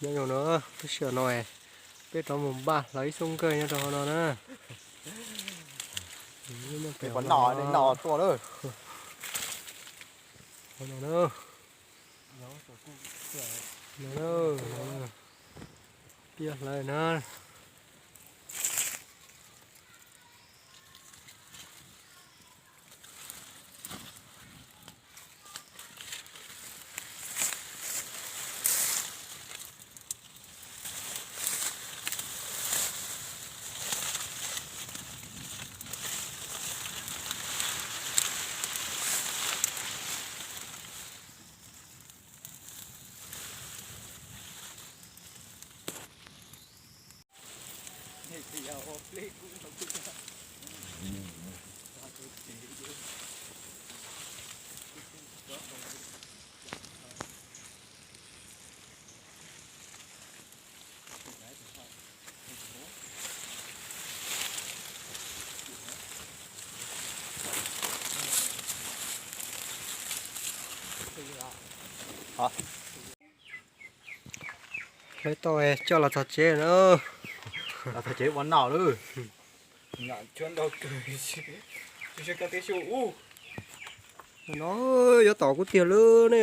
Nyob zoo no, lub sij hawm no peb rov mus npaj hlawv ib xub nkawj nyob rau hauv no na. Peb pom noj, noj tuaj lawm. Hauv no na. No na, no na. Peb hlawv na. Hlawv tau coj los txog tsev na. Los txog tsev ua noj lawm. Tshuav ntau kawg, tshuav koj tib xu ub. No yuav tom kuv tiag lawm ne.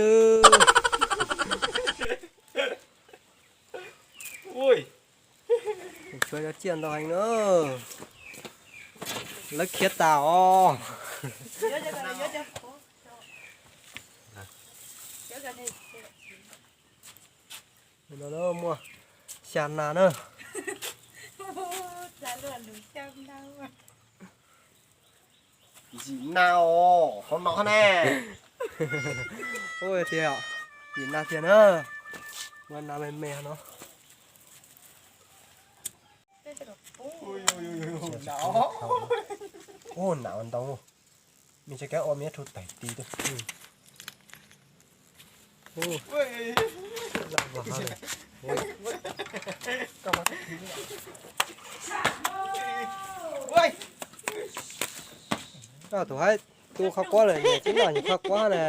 Ui, tshuav cov tsiaj ntau heev na. Lawv khiav tas os. No muaj xya nas na. Yim nas os, hauv no ne. Ua tiag, yim nas tiag na. Muaj nas me me no. Ua nas ntau. Me tsis kav ua me rhu taig ti tu. Tus haib tu qhov quab lawm, tib noj nyuag qhov quab na.